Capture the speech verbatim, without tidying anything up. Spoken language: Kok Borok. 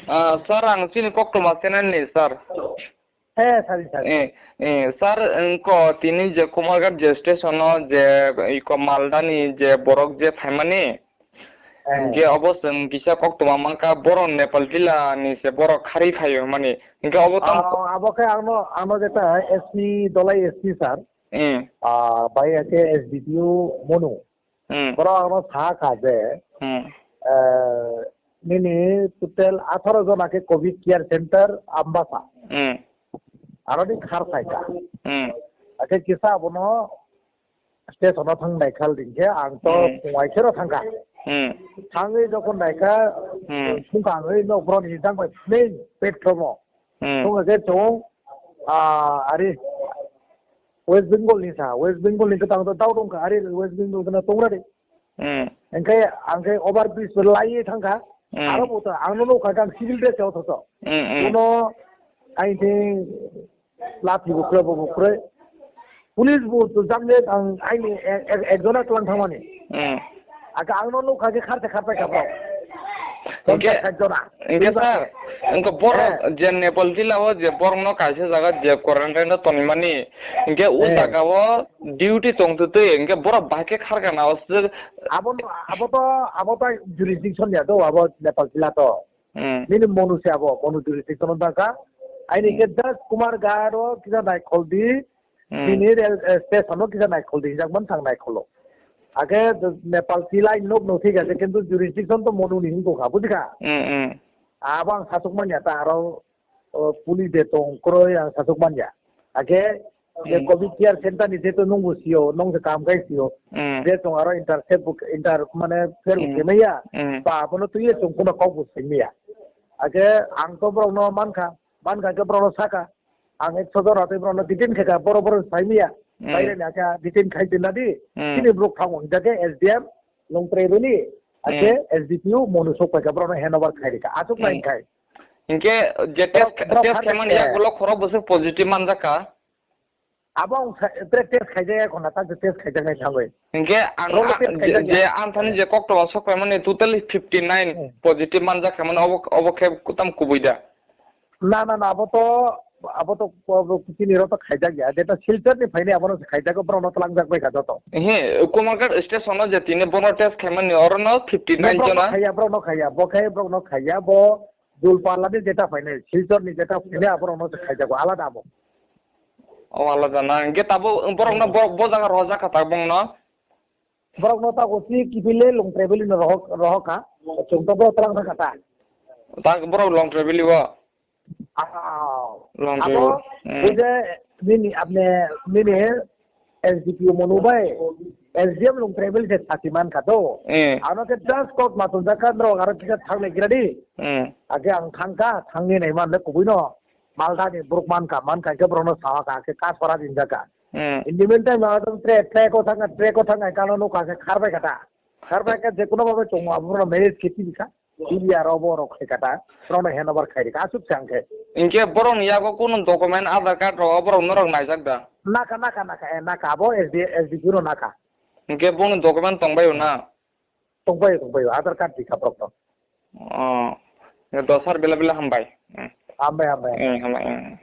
Ah, sir, ang chini koktwma channel ni, sir. Eh, sari, sari. Eh, eh, sir, wngkha tini je Kumarghat je station o je iko Malda ni je borok je phaimani, eh, hingke obo chwng kisa koktwma mankha, borok Nepal jila ni se borok kharwi phaio hwnmani. Hingke obo tamo. Ah, abo khe angno, angno jeta S P, Dolai S P sir. Eh. Ah, bai ake S D P O Monu. Hmm. Borok ano sa kha je, hmm, eh, nini total atharo jona khe covid care center Ambasa. Hmm. Aroni khar khai kha. Hmm. Akhe kisa abono station o thang nai khal ding khe ang to, hmm, phung ai khero thang kha. Hmm. Thangwi jokon nai kha, hmm, phung kha ang wi nok boroni jang bai main platform o. Hmm. Thung khe chwng, ah, ari West Bengal ni sa, West Bengal ni kwtang to dao tong kha, ari West Bengal gana tong radi. Hmm. Engkai, angkai over bridge to lai thang kha, hmm, aro bo to ang no nukha kang civil dress o thoto. Hmm, hmm. Uno, I think, lathi bukre bo bukre. Police bo to jam je ang aini ek, ek, ek jona klang thangmani. Hmm. Aka ang no nukha khe kharte kharpai kha bro. Hingke, ponsas sak jona. Hingke sir, wngkha borok, eh, je Nepal jila o je borok no kaisa jaga je quarantine o tonimani, hingke o, eh, jaga o duty tongtwtwi, hingke borok bahai khe kharkana o se. Abo no, abo to, abo to jurisdiction ya do, abo Nepal jila to. Hmm. Nini Monu se abo, Monu jurisdiction o thangkha. Aini, hmm, khe just Kumarghat o kisa naikhol di, hmm, nini rail, eh, station o kisa naikhol di, hinjak man thang naikholo. Akhe Nepal si line nok no thik ase, kintu jurisdiction to Monu ni hingko kha, bujikha? Hmm, hmm. Abo ang sasuk manya ta aro, o, police de tong kroi ang sasuk manya. Akhe je, hmm, covid care center ni jeto nungbo sio, nong se kam kai sio. Hmm. Je tong aro intercept bo, inter mane fair bo, hmm, kemaya. Hmm. Ba abono tuye tong kono kok bo simiya. Akhe ang to borok no mankha, mankha khe borok no saka. Ang ek sojor atwi borok no detain khe ka, borok borok saimiya. Hmm. Baire ni akhe detain khai din nadi. Hmm. Chini borok thango hingkha khe S D M Longtrai Valley, akhe, hmm, S D P O Monu sok pai kha, borok no handover khai rikha. Asuk, hmm, nai khai. Hingke je test, borok, borok test khaimani, eh, yakulo khorok bwswk positive manjak kha? Abo ang sa-, bre test khaijak ya khona, ta test khaijak nai thangwi. Hingke ang, borok a-, test je, khaijak ya. Je ang thani je koktwma sok paimani totally fifty nine, hmm, positive manjak kha mani, obo, obo khe tam kubui da? Na, na, na, abo to, abo to, abo chini rok to khaijak ya, jeta Silchar ni phainai abono se khaijak, borok no tlangjak bai kha joto. He, Kumarghat station o je tini bono test khaimani, oro no fifty nine jona. Borok no khaiya, borok no khaiya, bo khai borok no khaiya, bo Dulpala ni jeta phainai, Silchar ni jeta phainai, aborok no se khaijago, alada abo. O, alada na. Hingke tabo borok no, hmm, bo, bo jaga rohorjak kha ta bong no? Borok no ta osi kipile Longtrai Valley no rohok, rohok kha. Chwng to borok twlang thang kha ta. Ta borok Longtrai Valley o? Ah. Longtrai Valley. Abo, hmm, buje nini, apne, nini S D P O Monu bai, S D M Longtrai Valley se sati man kha to. Eh. Ano khe just kok ma tong jak kha, norok aro kisa thang le gira di. Hmm. Age ang thang kha, thang ni nai man le kubui no. Malda ni borok man kha, man kha khe borok no sawa kha, khe ka sora din jak kha. Hmm. In the meantime, ang tong tre-, trek o thang kha, trek o thang kha, kano nukha khe khar bai kha ta. Khar bai kha je kono babe chongo, abo no manage khe tibi kha. Bili aro bo rok khai kata, borok no handover khai rikha, aswk se ang khe. Hinkhe borok ni yago kunu document, Aadhaar card rok, borok norok naijak da? Naka, naka, naka, eh, naka, abo S D, S D P no naka. Hinkhe boni document tong bai o na? Tong bai o, tong bai o, Aadhaar card rikha borok no. Oh, do sir, bela bela hambai. Hmm. Hambai, hambai. Hmm, hambai, hmm.